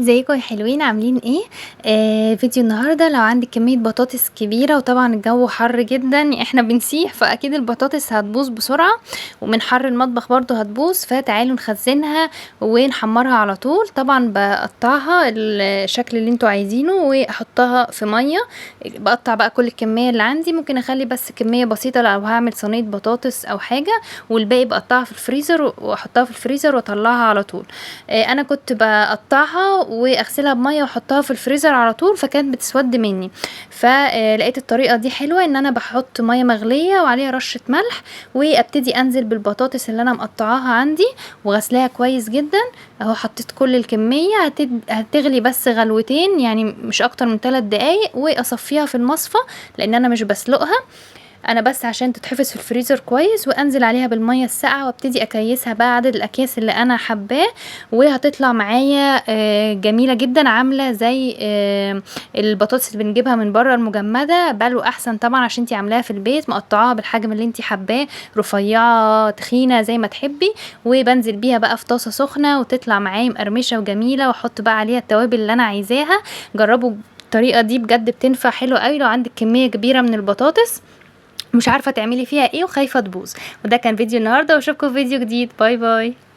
ازيكم يا حلوين؟ عاملين ايه؟ فيديو النهارده لو عندك كمية بطاطس كبيرة، وطبعا الجو حر جدا احنا بنسيح، فاكيد البطاطس هتبوظ بسرعة، ومن حر المطبخ برضو هتبوظ، فتعالوا نخزنها ونحمرها على طول. طبعا بقطعها الشكل اللي انتوا عايزينه واحطها في مية، بقطع بقى كل الكمية اللي عندي، ممكن اخلي بس كمية بسيطة لو هعمل صينية بطاطس او حاجة، والباقي بقطعها في الفريزر واحطها في الفريزر واطلعها على طول. انا كنت بقطعها واغسلها بميه واحطها في الفريزر على طول، فكانت بتسود مني، فلقيت الطريقة دي حلوة، ان انا بحط مية مغليه وعليها رشه ملح، وابتدي انزل بالبطاطس اللي انا مقطعاها عندي وغسلاها كويس جدا اهو. حطيت كل الكمية، هتغلي بس غلوتين، يعني مش اكتر من 3 دقايق، واصفيها في المصفى لان انا مش بسلقها، انا بس عشان تتحفظ في الفريزر كويس، وانزل عليها بالمية الساقعه وابتدي اكيسها بقى عدد الاكياس اللي انا حباه، وهتطلع معايا جميلة جدا، عامله زي البطاطس اللي بنجيبها من بره المجمده، بل واحسن طبعا عشان انتي عاملاها في البيت، مقطعاها بالحجم اللي انتي حباه، رفيعة تخينة زي ما تحبي، وبنزل بيها بقى في طاسه سخنة وتطلع معايا مقرمشه وجميلة، واحط بقى عليها التوابل اللي انا عايزاها. جربوا الطريقة دي بجد بتنفع حلو قوي لو عندك كمية كبيرة من البطاطس مش عارفه تعملي فيها ايه وخايفة تبوظ. وده كان فيديو النهارده، واشوفكم في فيديو جديد. bye bye.